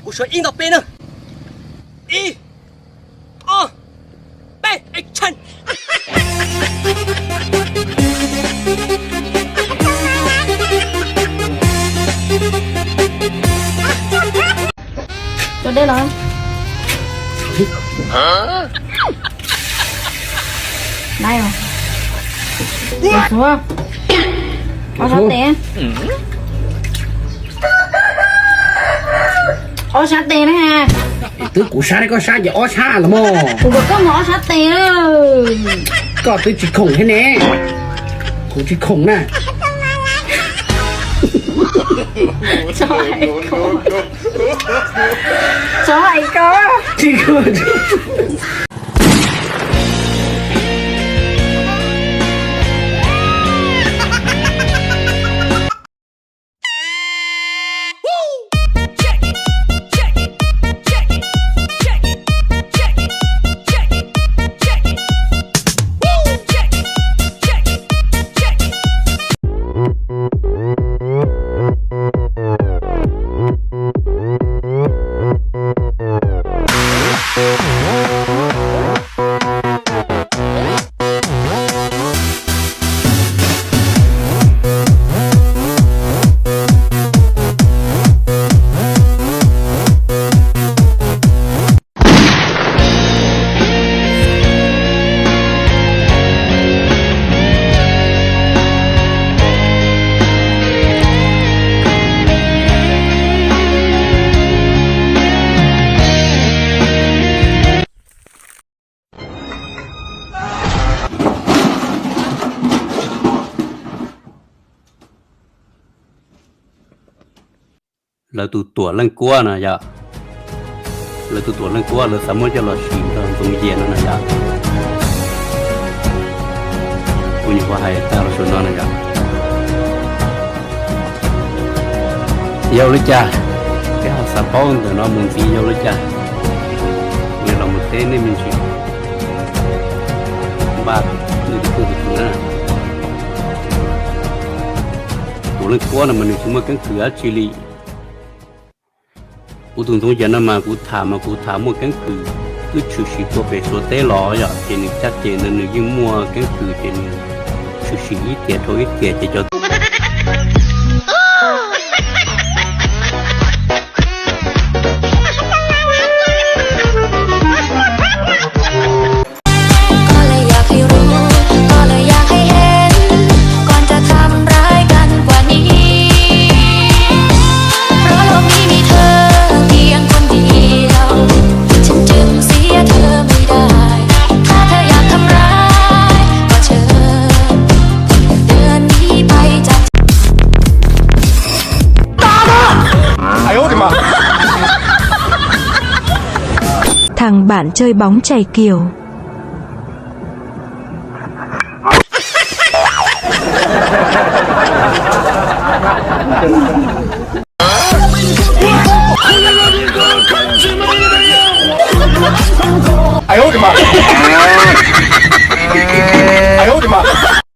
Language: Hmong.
Kuv suav ib ntau peb na. Ib, ob, peb, action. Rau dej los. Dai os. Ua suav. Ob sab tes. Ob sab tes na ha. Twb kuv sab ne, koj sab ces ob sab los mog. Kuv kom koj mus ob sab tes. Koj twb tsis khoom thiab ne. Kuv tsis khoom na. Txhob hais ko. Txhob hais ko. Tsis khoom. Lawv tus tuam leej kuab no yom, lawv tus tuam leej kuab lawv xav muab coj los sim nrog Ntxoov Yias no na yom. Kuv nyuam qhuav hais tag los saum no na yom. Yog ua li cas peb ho xav paub ntawm no mus ntxiv, yog ua li cas? Kuv yuav los mus teb nej me ntsis, npaj nej tus kheej tus kheej na. Tus leej kuab no mas nws tsis muaj keeb kwm dab tsi li. Kuv tus Ntxoov Yias no mas kuv tham mas kuv tham muaj keeb kwm, twb tshwm sim tuaj pem Suav teb los yom, ces nws caj ces ntawd nws yeej muaj keeb kwm ces nws tshwm sim ib tiam dhau ib tiam ces cov Thằng bạn chơi bóng chảy kiểu.